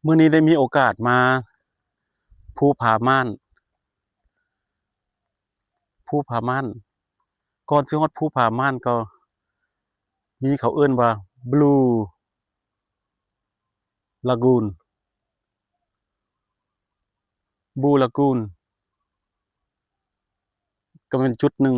ມື້ນີ້ໄດ້ມີໂອກາດມາພູຜາມ່ານ, ພູຜາມ່ານ. ກ່ອນຊິຮອດພູຜາມ່ານກໍມີ ເຂົາເອີ້ນວ່າ Blue Lagoon, Blue Lagoon ກໍແມ່ນຈຸດໜຶ່ງ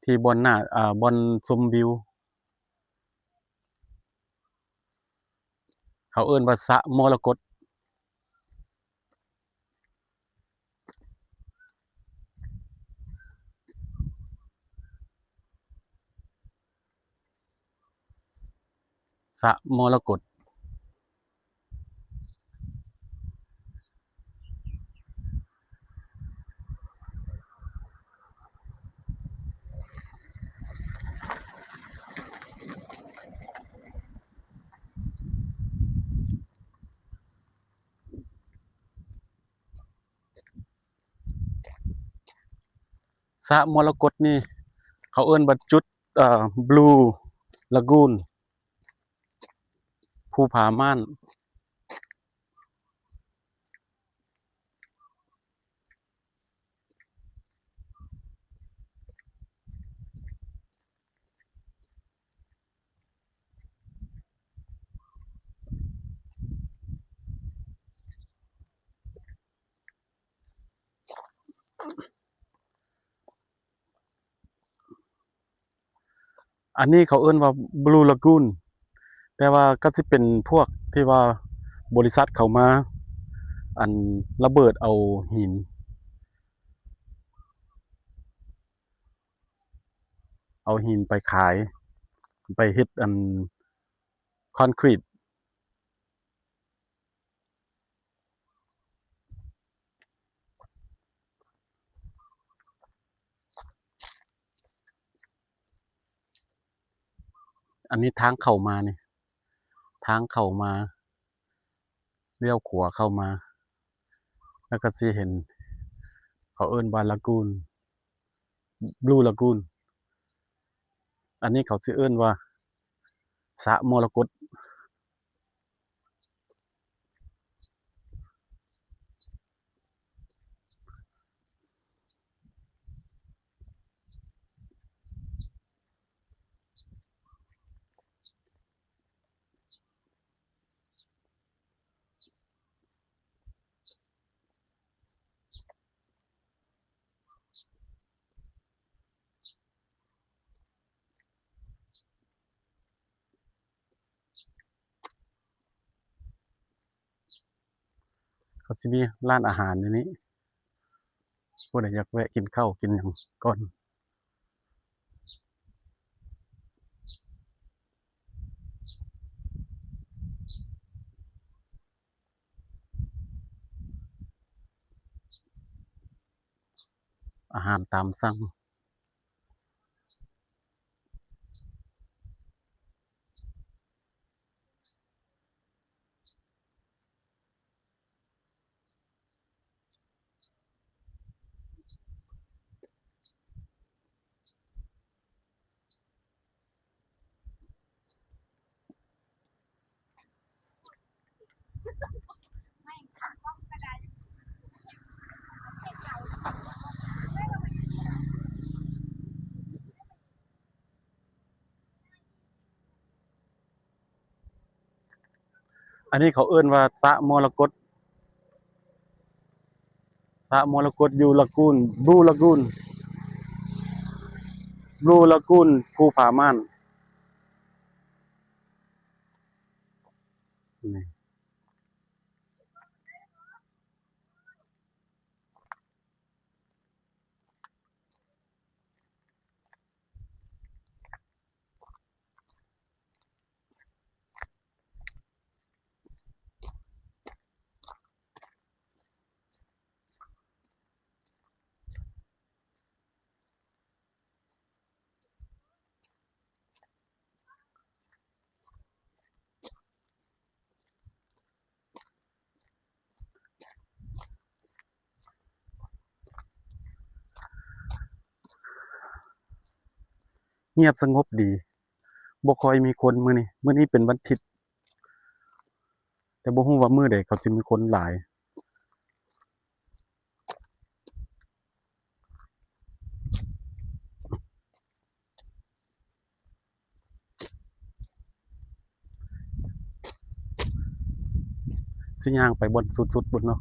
ທີ່ບ່ອນໜ້າ, ອາ, ບ່ອນຊົມວິວ. ເຂົາເອີ້ນວ່າສະມໍລະກົດ. ສະມໍລະກົດ. ສະມໍລະກົດນີ້ ເຂົາເອີ້ນວ່າຈຸດ, ເອີ, Blue Lagoon, ພູຜາມ່ານ. ອັນນີ້ເຂົາເອີ້ນວ່າ Blue Lagoon, ແຕ່ວ່າກໍຊິເປັນພວກທີ່ວ່າບໍລິສັດເຂົາມາ ອັນ ລະເບີດເອົາຫີນ, ເອົາຫີນໄປຂາຍ, ໄປເຮັດ ອັນ ຄອນກຣີດ. ອັນນີ້ທາງເຂົ້າມານີ້, ທາງເຂົ້າມາ, ລ້ຽວຂວາເຂົ້າມາ ແລ້ວກໍຊິເຫັນ ເຂົາເອີ້ນວ່າ Lagoon, Blue Lagoon. ອັນນີ້ເຂົາຊິເອີ້ນວ່າ ສະມໍລະກົດ. ເຂົາຊິມີຮ້ານອາຫານຢູ່ນີ້, ຜູ້ໃດຢາກແວະກິນເຂົ້າກິນຫຍັງກ່ອນ. ອາຫານຕາມສັ່ງ. ອັນນີ້ເຂົາເອີ້ນວ່າສະມໍລະກົດ, ສະມໍລະກົດຢູ່ລາກູນ, ບລູລາກູນ, ບລູລາກູນ ພູຜາມ່ານ. ນີ້. ງຽບສະຫງົບດີ, ບໍ່ຄ່ອຍມີຄົນມື້ນີ້, ມື້ນີ້ເປັນວັນທິດ. ແຕ່ບໍ່ຮູ້ວ່າມື້ໃດເຂົາຊິມີຄົນຫຼາຍ. ຊິຍ່າງໄປບ່ອນສຸດໆ ພຸ້ນເນາະ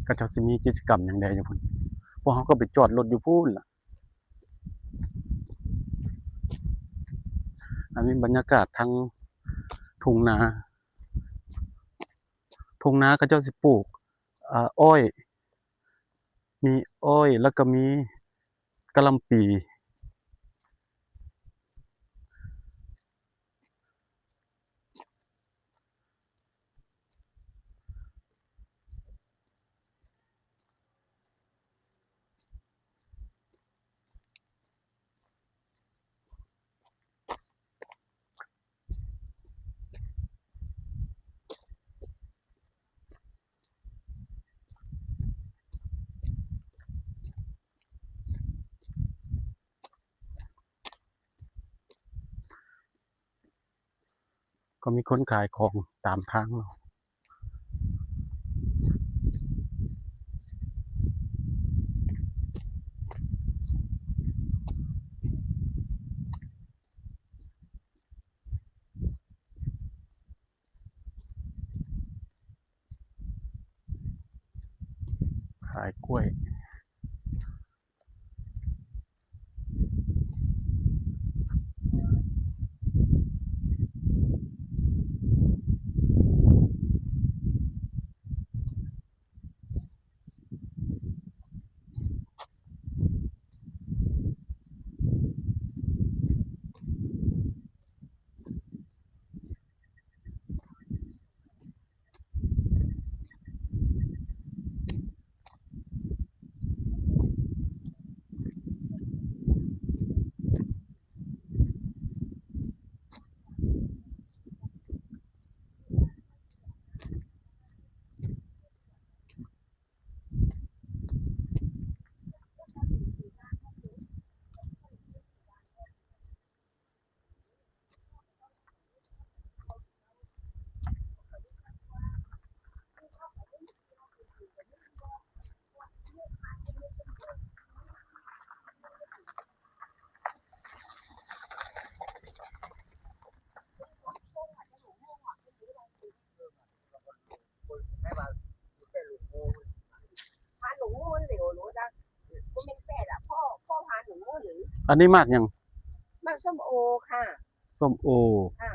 ເຂົາເຈົ້າຊິມີກິດຈະກຳຫຍັງແດ່ຢູ່ພຸ້ນ. ພວກເຮົາກໍໄປຈອດລົດຢູ່ພຸ້ນລະ. ອັນນີ້ບັນຍາກາດທາງທົ່ງນາ, ທົ່ງນາເຂົາເຈົ້າຊິປູກ ອາ ອ້ອຍ, ມີອ້ອຍ ແລ້ວກໍມີກະຫຼ່ຳປີ. ກໍມີຄົນຂາຍຂອງຕາມທາງເນາະ. ຂາຍກ້ວຍ. ອັນນີ້ໝາກຫຍັງ? ໝາກສົ້ມໂອຄ່ະ. ສົ້ມໂອ. ຄ່ະ.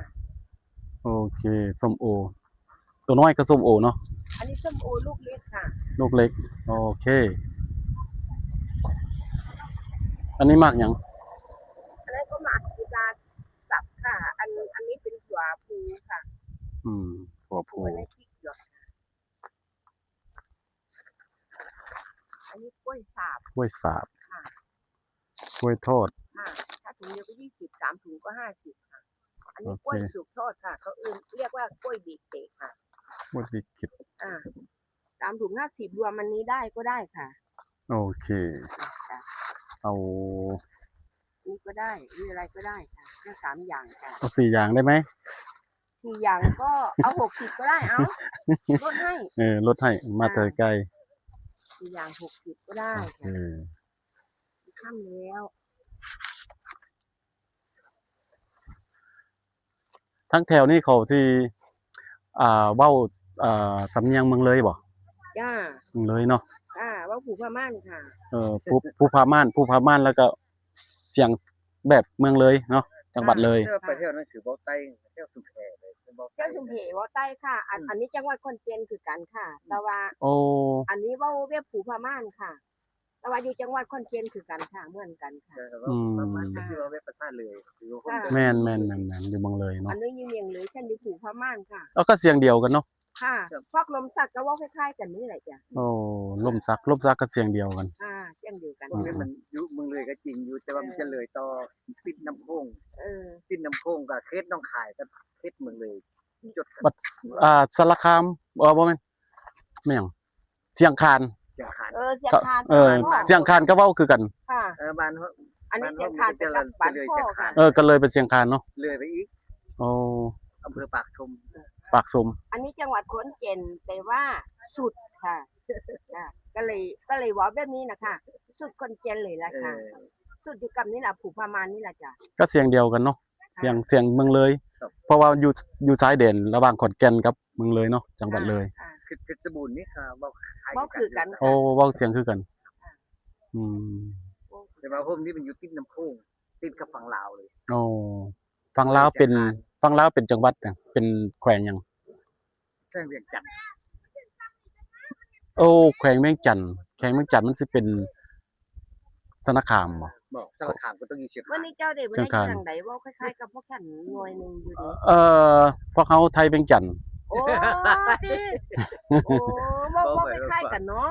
ໂອເຄ ສົ້ມໂອ. ຕົວນ້ອຍກໍສົ້ມໂອເນາະ. ອັນນີ້ສົ້ມໂອລູກເລັກຄ່ະ. ລູກເລັກ. ໂອເຄ. ອັນນີ້ໝາກຫຍັງ? ອັນນັ້ນກໍໝາກຊີຕາສັບຄ່ະ. ອັນ ອັນນີ້ເປັນຖົ່ວພູຄ່ະ. ອືມ ຖົ່ວພູ. ອັນນີ້ກລ້ວຍສາບ. ກ້ວຍສາບ. ຄ່ະ. ກ້ວຍທອດ. ຄ່ະ. ຖ້າຖົງດຽວກໍຊາວ ສາມຖົງກໍຫ້າສິບຄ່ະ. ອັນນີ້ ໂອເຄ ກ້ວຍສຸກທອດຄ່ະ. ເຂົາເອີ້ນ ຮຽກວ່າກ້ວຍບີເຕະຄ່ະ. ກ້ວຍບີເຕະ. ອ່າ ສາມຖົງຫ້າສິບ ລວມອັນນີ້ໄດ້ກໍໄດ້ຄ່ະ. ໂອເຄ. ເອົາ ນີ້ກໍໄດ້ ມີອະໄລກໍໄດ້ຄ່ະ. ເອົາສາມຢ່າງຄ່ະ. ເອົາສີ່ຢ່າງໄດ້ໄໝ? ສີ່ຢ່າງກໍເອົາຫົກສິບກໍໄດ້. ເອົາ ລົດໃຫ້. ເອີ ລົດໃຫ້ ມາແຕ່ໄກ. ສີ່ຢ່າງຫົກສິບກໍໄດ້. ໂອເຄ. ຄ່ຳແລ້ວ. ທາງແຖວນີ້ເຂົາຊິ ອ່າ ເວົ້າ ອ່າ ສຳນຽງເມືອງເລີຍບໍ່? ຈ້າ. ເມືອງເລີຍເນາະ. ຈ້າ ເວົ້າພູຜາມ່ານຄ່ະ. ເອີ ພູ ພູຜາມ່ານ ພູຜາມ່ານ ແລ້ວກໍສຽງແບບເມືອງເລີຍເນາະ ຈັງຫວັດເລີຍ. ແຕ່ວ່າໄປແຖວນັ້ນຄືເວົ້າໃຕ້ ແຖວຊຸມແພເລີຍ ເວົ້າໃຕ້. ແຖວຊຸມແພເວົ້າໃຕ້ຄ່ະ. ອັນ ອືມ ອັນນີ້ຈັງຫວັດຂອນແກ່ນຄືກັນຄ່ະ ແຕ່ວ່າ ໂອ້ ອັນນີ້ເວົ້າແບບພູຜາມ່ານຄ່ະ. ແຕ່ວ່າຢູ່ຈັງຫວັດຂອນແກ່ນຄືກັນຄ່ະ ເໝືອນກັນຄ່ະ. ອືມ ປະມານຄືວ່າແບບພາສາເລີຍ. ແມ່ນໆໆໆ ຢູ່ເມືອງເລີຍເນາະ. ອັນນີ້ຢູ່ເມືອງເລີຍ ຊັ້ນຢູ່ພູຜາມ່ານຄ່ະ. ເອົາ ກໍສຽງດຽວກັນເນາະ. ຄ່ະ. ພວກລົມສັກກໍເວົ້າຄ້າຍໆກັນນີ້ແຫຼະຈ້ະ. ໂອ້ ລົມສັກ ລົມສັກກໍສຽງດຽວກັນ. ຄ່ະ ສຽງດຽວກັນ. ພວກນີ້ມັນຢູ່ເມືອງເລີຍກໍຈິງຢູ່ ແຕ່ວ່າມັນຈະເລີຍຕໍ່ ຕິດນ້ຳໂຂງ. ເອີ ຕິດນ້ຳໂຂງກໍເຂດໜອງຄາຍກັບເຂດເມືອງເລີຍ ຈົດກັນ. ບັດ ອ່າ ສາລະຄາມ ເອີ ບໍ່ແມ່ນ ແມ່ນຫຍັງ? ຊຽງຄານ. ຊຽງຄານ. ເອີ ຊຽງຄານ. ເອີ ຊຽງຄານກໍເວົ້າຄືກັນ. ຄ່ະ. ເອີ ບ້ານ ອັນນີ້ຊຽງຄານເປັນກັບບ້ານພໍ່. ເອີ ກໍເລີຍໄປຊຽງຄານເນາະ. ເລີຍໄປອີກ. ໂອ້ ອຳເພີປາກຊົມ. ປາກຊົມ. ອັນນີ້ ຈັງຫວັດຂອນແກ່ນ ແຕ່ວ່າສຸດຄ່ະ ກະເລີຍ ກະເລີຍເວົ້າແບບນີ້ນະຄ່ະ ສຸດຂອນແກ່ນເລີຍລະຄ່ະ ເອີ ສຸດຢູ່ກັບນີ້ລະ ພູຜາມ່ານນີ້ລະຈ້ະ ກະສຽງດຽວກັນເນາະ ສຽງ ສຽງເມືອງເລີຍ ເພາະວ່າຢູ່ ຢູ່ຊາຍແດນລະຫວ່າງຂອນແກ່ນກັບເມືອງເລີຍເນາະ ຈັງຫວັດເລີຍ ເພ ເພຊະບູນນີ້ກະເວົ້າຄ້າຍໆ ເວົ້າຄືກັນ ໂອ້ ເວົ້າສຽງຄືກັນ ອືມ ແຕ່ວ່າໂຮມນີ້ມັນຢູ່ຕິດນ້ຳໂຂງ ຕິດກັບຝັ່ງລາວເລີຍ ໂອ້ ຝັ່ງລາວເປັນ ຝັ່ງລາວເປັນຈັງຫວັດຫຍັງ ເປັນແຂວງຫຍັງ? ແຂວງວຽງຈັນ ໂອ້ ແຂວງວຽງຈັນ ແຂວງວຽງຈັນມັນຊິເປັນ ສາລະຄາມບໍ່? ບໍ່ ສາລະຄາມກໍຕ້ອງຢູ່ຊຽງຄານ ວັນນີ້ເຈົ້າເດ ເປັນຈັ່ງໃດ ເວົ້າຄ້າຍໆກັບພວກຂວັນໜ້ອຍໜຶ່ງຢູ່ເດ ເອີ ພວກເຮົາໄທວຽງຈັນ ໂອ້ ຕິ ໂອ້ ເວົ້າ ເວົ້າຄ້າຍໆກັນເນາະ